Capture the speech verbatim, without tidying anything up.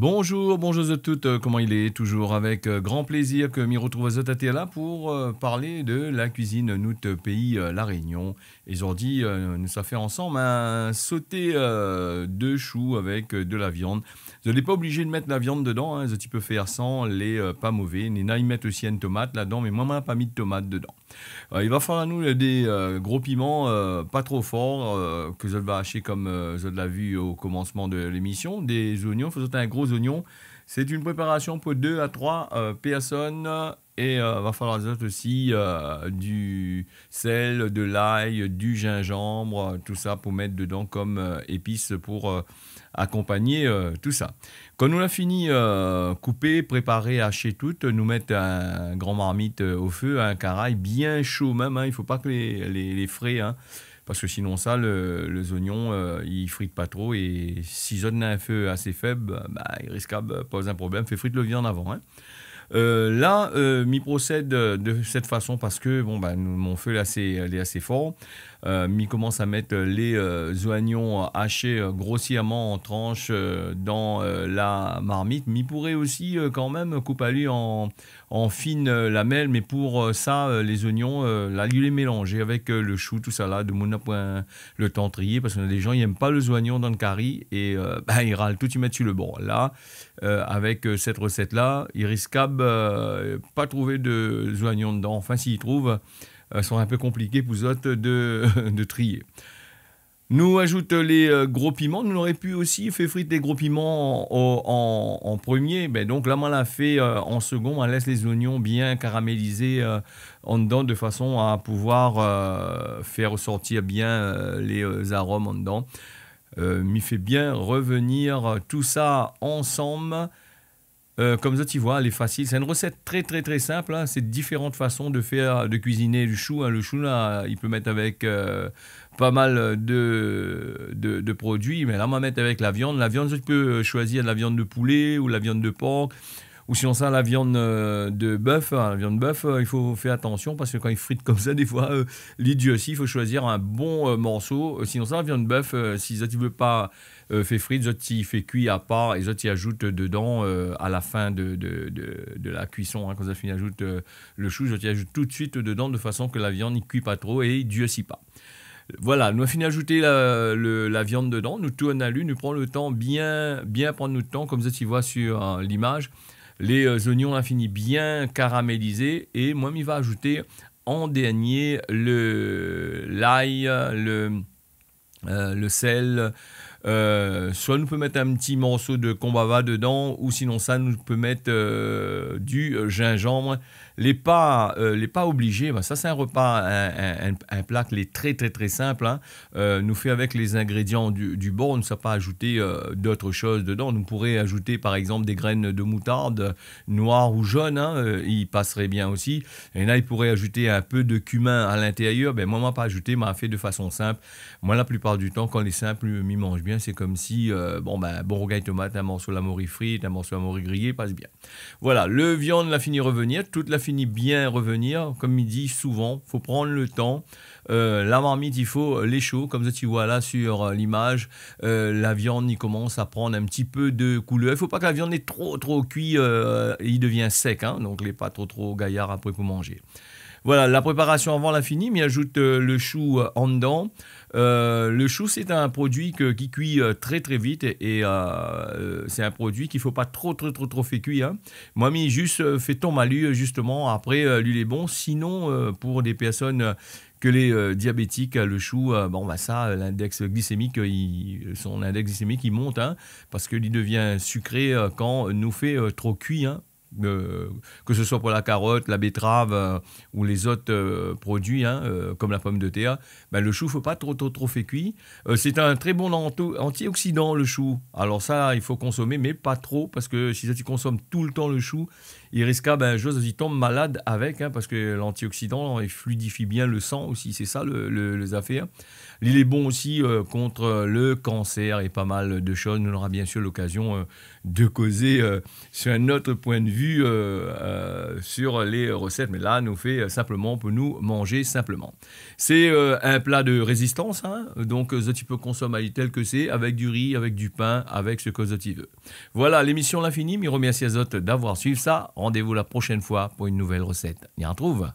Bonjour, bonjour zot tout, euh, koman i lé ? Toujour avèk, euh, gran plézir ke mi retrouv azot atèr la pou, euh, parl de la kuizine nout péi, euh, La Rényon. É zordi, euh, nou sa fé ansanm in soté, euh, de shou avèk, euh, de la vyann. Zot lé pa oblizé de mèt la vyann dedan, in, zot i pé fé san, lé, euh, pa mové. Néna i mèt osi in tomat ladan, mé moin, moin la pa mi de tomat dedan. Euh, i va falloir anou, euh, dé, euh, gro piman, euh, pa tro for, euh, ke zot va ashé kom, euh, zot la vi o komansman de lémisyon. Dé zonyon, fo zot in gro zonyon. Sé in préparasyon pou dé a troi, euh, pèrsone. É, euh, va falloir azot osi, euh, du sèl, de lay, du zinzanm, euh, tousa pou mèt dedan kom, euh, épis pou, euh, akonpagné, euh, tousa. Kan nou la fini, euh, koupé, préparé, ashé tout, nou mèt in gran marmit, euh, o fé, in karay bien sho mèm, in, i fo pa ke lé, lé, lé fré, in, parske sinonsa, le, lé zonyon, euh, i frit pa tro, é si zot néna in fé asé fèb, ba, i riskab poz in problèm. Fé frit le vyann avan, in. Euh, la, euh, mi prosèd, euh, de sèt fason parske, bon, ba, nou, mon fé la, sé, lé asé for. Euh, mi komans a mèt, euh, lé, euh, zonyon ashé, euh, grosièrman an transh, euh, dan, euh, la marmit. Mi pouré osi, euh, kan mèm koup ali an, an fine, euh, lamèl, mé pou, euh, sa, euh, lé zonyon, euh, la, li lé mélanzé avèk, euh, le shou, tousa la, demoun na poin le tan trié, parske néna dé jan, i èm pa lé zonyon dan le kari, é, euh, ba, i ral tout, i mèt su le bor. La, euh, avèk, euh, sèt resèt la, i riskab, euh, pa trouvé de zonyon dedan. Anfin, si i trouv, euh, sra in pé konpliké pou zot de, de trié. Nou azout lé, euh, gro piman. Nou noré pu osi fé frit lé gro piman o, an, an promié. Bin, donk la, moin la fé, euh, an segon. Moin lès lé zonyon bien karamélizé, euh, andan, de fason a pouvoir, euh, fé resortir bien, euh, lé, euh, zarom andan. Euh, mi fé bien revenir, euh, tousa ansanm. Euh, kom zot i voi, lé fasil. Sé in resèt trè, trè, trè sinp, in. Sé diféran fason de fèr, de kuiziné le shou, in. Le shou, la, i pé mèt avèk, euh, pa mal de, de, de produi, mé la, ma mèt avèk la vyann. La vyann, zot i pé, euh, shoizi la vyann de poulé ou la vyann de por, ou sinonsa, la vyann, euh, de bèf, in. La vyann bèf, euh, i fo fé atansyon parske kan i frit konmsa, défoi, euh, li dursi, i fo shoizi in bon, euh, morso. Euh, sinonsa, la vyann bèf, euh, si zot i vé pa euh, fé frit, zot i fé kui apar é zot i azout dedan, euh, a la fin de, de, de, de la kuison, in, kan zot la fini azout, euh, le shou, zot i azout tout de suit dedan de fason ke la vyann i kui pa tro é i dursi pa. Voila, nou la fini azout la, le, la vyann dedan, nou tourn ali, nou pran le tan bien, bien pran nout tan, kom zot i voi su, euh, limaz. Lé, euh, zonyon la fini bien karamélizé é moin, mi va azout an dernié le, lay, le, euh, le sèl. Euh, soi nou pé mèt in ti morso de konbava dedan, ou sinonsa, nou pé mèt, euh, du, euh, zinzanm. Lé pa, euh, lé pa oblizé. Bin, sa, sé in repa, in, in, in, in pla ke lé trè, trè, trè sinp, in. Euh, nou fé avèk lé zingrédyan du, du bor, nou sa pa azouté, euh, d'ot shoz dedan. Nou pouré azouté, par égzanp, dé grèn de moutard, noir ou jaune, in, euh, i pasré bien osi. Néna i pouré azouté in pé de kumin a lintérièr. Bin, moin, ma pa azouté, ma fé de fason sinp. Moin, la plipar du tan, kan lé sinp, mi manz bien, sé konmsi, euh, bon, bin, bon rougay tomat, in morso la mori frit, in morso la mori griyé, i pas bien. Voila, le vyann la fini revenir, tout la fini bien revenir. Kom mi di souvan, fo pran le tan. Euh, la marmit, i fo lé sho, kom zot i voi la su, euh, limaz. Euh, la vyann i komans a pran in ti pé de koulèr. I fo pa ke la vyann lé tro, tro kui, euh, i devien sèk, in, donk lé pa tro, tro gayar apré pou manzé. Voila, la préparasyon avan la fini, mi azout, euh, le shou, euh, andan. Euh, le shou, sé in produi ke, ki kui, euh, trè, trè vit é, é, euh, sé in produi k'i fo pa tro, tro, tro, tro fé kui, in. Moin, mi zis, euh, fé tonm ali, euh, zistoman, apré, euh, li lé bon. Sinon, euh, pou dé pèrsone, euh, ke lé, euh, diabétik, euh, le shou, euh, bon, ba, sa, euh, lindèks glisémik, euh, i, son indèks glisémik i mont, in, parske li devien sikré, euh, kan nou fé, euh, tro kui, in. Euh, ke se soi pou la karot, la bétrav, euh, ou lé zot, euh, produi, in, euh, kom la pomdetèr, bin, le shou, fo pa tro, tro, tro fé kui. Euh, sé in trè bon anto-, antioksidan, le shou. Alor sa, i fo konsomé, mé pa tro, parske si zot i konsom toultan le shou, i riskab in zour zot i tonm malad avèk, in, parske lantioksidan i fluidifi bien le san osi, sé sa le, le, lé zafèr. Li lé bon osi, euh, kont le kansèr é pa mal de shoz. Nou nora biensir lokazyon, euh, de kozé, euh, su in ot poin de vi. euh, euh, sur les recettes, mais là, nou fé, euh, simplement pou nou manzé simplement. C'est, euh, un plat de résistance, hein, donc, euh, zot i pé konsom ali tel ke sé, avec du riz, avec du pain, avec ce que zot i vé. Voilà, l'émission la fini, mi remèrsi azot d'avoir suiv sa. Rendez-vous la prochaine fois pour une nouvelle recette. Ni artrouv.